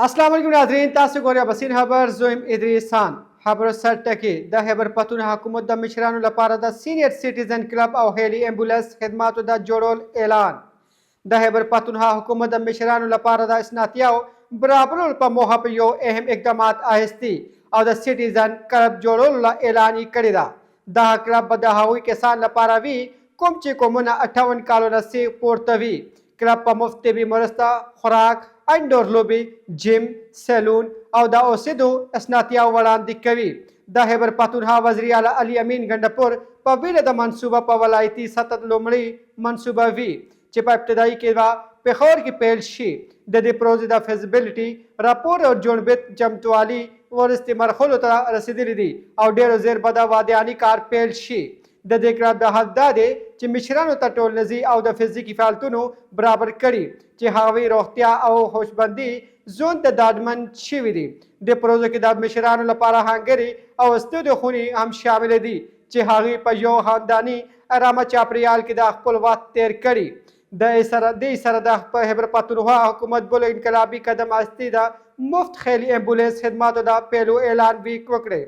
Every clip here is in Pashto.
اسلام علیکم ناظرین، تاسو ګورئ اباسین خبر. زویم ادریس خان. خبرو سر ټکی: د خیبر پښتونخوا حکومت د مشرانو لپاره د سینیئر سټیزن کلب او هیلي ایمبولنس خدماتو د جوړول اعلان. د خیبر پښتونخوا حکومت د مشرانو لپاره د اسناتیاو برابرولو په موخه په یو اهم اقدامات اخیستي او د سټیزن کلب جوړولو له اعلان یې کړی ده. دغه کلب به د هغوی کسان لپاره وي کوم چې کومونه 58 کالو نه څخه پورته وي. کلب په مفت طبي مرسته، خوراک، انډور لوبې، جیم، سیلون او د اوسېدو اسناتیاو وړاندې کوي. د خیبر پښتونخوا وزیراعلی علي امین ګنډپور په ویله د منصوبه په ولایتي سطح لومړۍ منصوبه وي چې په ابتدایي کې به پېښور کې پیل شي. د دې پروژې د فزیبلټي راپور او جوړبت چمتوالي وروستي مرحلو ته رسېدلي دي او ډېرو زر به د وادیاني کار پیل شي. د دې کلب د هدف دا دی چې مشرانو ته ټولنیزي او د فزیکي فعالیتونو برابر کړي چې هغوی روغتیا او هوشبندي ژوند ته ډاډمن شوي دي. دې پروژو کې د مشرانو لپاره هنګري او استودیو خونې هم شاملې دي چې هغوی په یو خانداني ارامه چاپریال کې د خپل وخت تیر کړي. د سره دې سره د خیبر پښتونخوا حکومت بل انقلابي قدم اخیستی، د مفت خیلي ایمبولنس خدماتو د پیلو اعلان وی وکړي.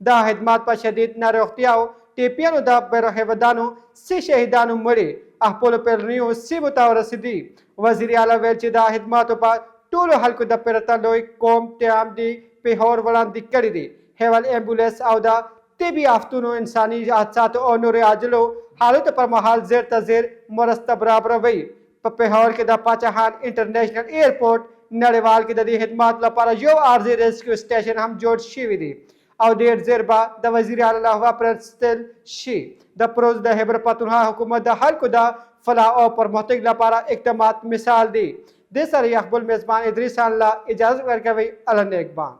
دا خدمات په شدید ناروغتیاو ټپیانو د برهیودانو څه شهیدانو مړي خپلو پلرنیو سیمو ته ورسیدي. وزیر اعلی ویل چې دا خدماتو په ټولو خلکو د پرته لوی قوم ټیم دی پیښور وړاندې کړي دي. هیول ایمبولنس او د طبي آفتونو، انساني حادثاتو او نورو عاجلو حالتو پر مهال زیر ته زیر مرسته برابروي. په پېښور کې د پاچاخان انټرنیشنل ایئرپورټ نړیوال کې د دې خدماتو لپاره یو عارضي ریسکیو سټیشن هم جوړ شوی دی او ډېر زر به د وزیر اعلی لخوا پرانستل شي. د پروژ د خیبر پښتونخوا حکومت د خلکو د فلاح او پرمختګ لپاره اقدامات مثال دی. دې سره یې خپل میزبان ادریس خان له اجازه ورکوي. الله نیکبان.